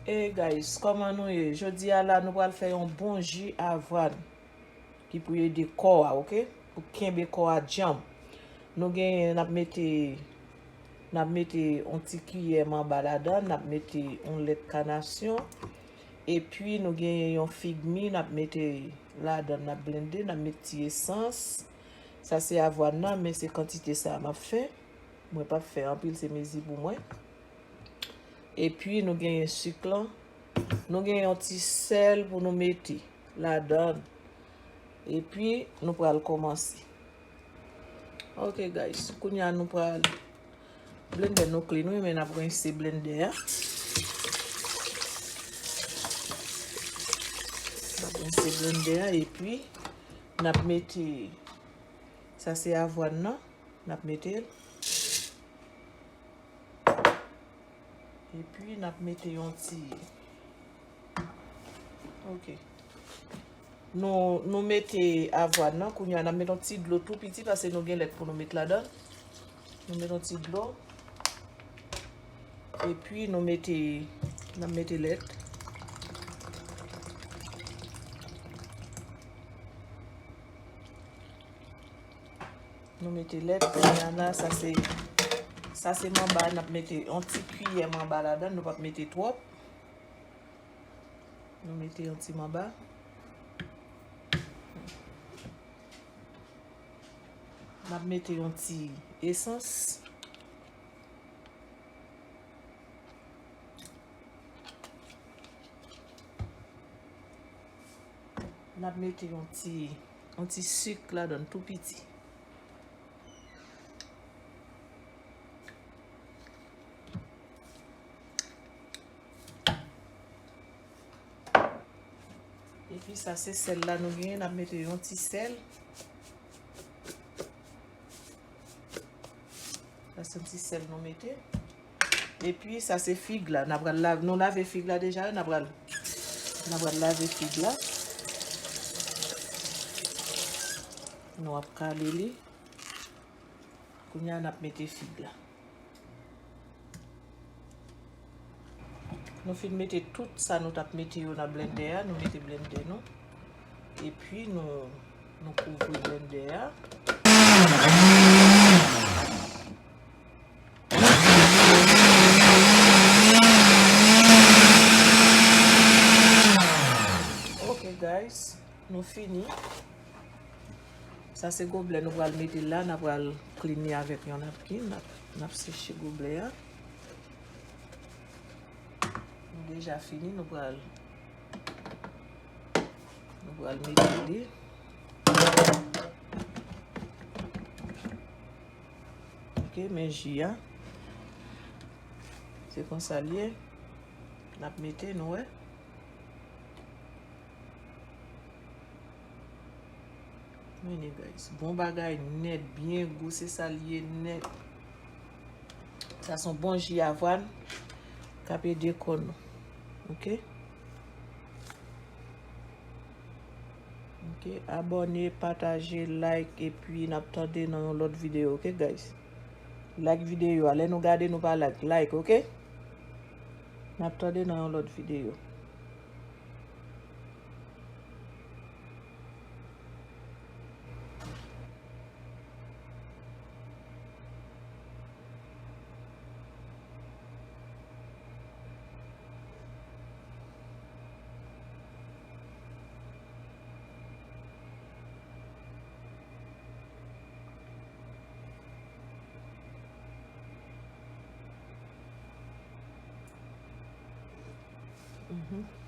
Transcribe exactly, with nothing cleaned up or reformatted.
Hey guys, kòman nou ye? Jodi a la, nou pral fè yon bon ji avwàn ki pou ede kò a, oke? Pou kenbe kò a djanm. Nou genyen, n ap mete, n ap mete yon ti kiyè manba ladan, n ap mete yon lèt kanasyon, epi nou genyen yon fig mi, n ap mete ladan, n ap blende, n ap met ti esans. Sa se avwàn nan, men se kantite sa a m ap fè. Mwen p ap fè anpil, se mezi pou mwen. Epi nou genyen sik lan. Nou genyen yon ti sèl pou nou mete ladan. Epi nou pral kòmanse. Ok guys, kounye a nou pral blendè nou clean wi, men n ap rense blendè a. N ap rense blendè a epi n ap mete, sa se avwàn nan, n ap mete l. Epi n ap mete yon ti, ok. Nou, nou mete avwàn nan, kounye a n ap mete yon ti dlo tou piti, paske nou gen lèt pou nou met ladan. Nou mete yon ti dlo. Epi nou mete, n ap mete lèt. Nou mete lèt, kounye a la, sa se, sa se manba, n ap mete yon ti kiyè manba ladan, nou p ap mete twòp. Nou mete yon ti manba. N ap mete yon ti esans. N ap mete yon ti, yon ti sik ladan tou piti. Epi sa se sèl la nou genyen, n ap mete yon ti sèl. Sa se yon ti sèl nou mete. Epi sa se fig la, n ap pral lave, nou lave fig la deja, n ap pral, n ap pral lave fig la. Nou ap kale li. Kounye a n ap mete fig la. Nou fin mete tout sa nou t ap mete yo nan blendè a, nou mete blendè nou. Epi nou, nou kouvri blendè a. Ok guys, nou fini. Sa se goblè nou pral mete la, n a pral clean li avèk yon napkin, n ap, n ap seche goblè a. Nou deja fini, nou pral, nou pral mete li. Ok, men ji a. Se konsa l ye. N ap mete, nou wè. Men guys, bon bagay nèt, byen gou, se sa l ye nèt. Sa se yon bon ji avwàn k ap ede kò nou. Ok? Ok, abòne, pataje, like, epi n ap tande nan yon lòt videyo, ok guys? Like videyo a, lè nou gade nou pa like, like, ok? N ap tande nan yon lòt videyo. Mhm.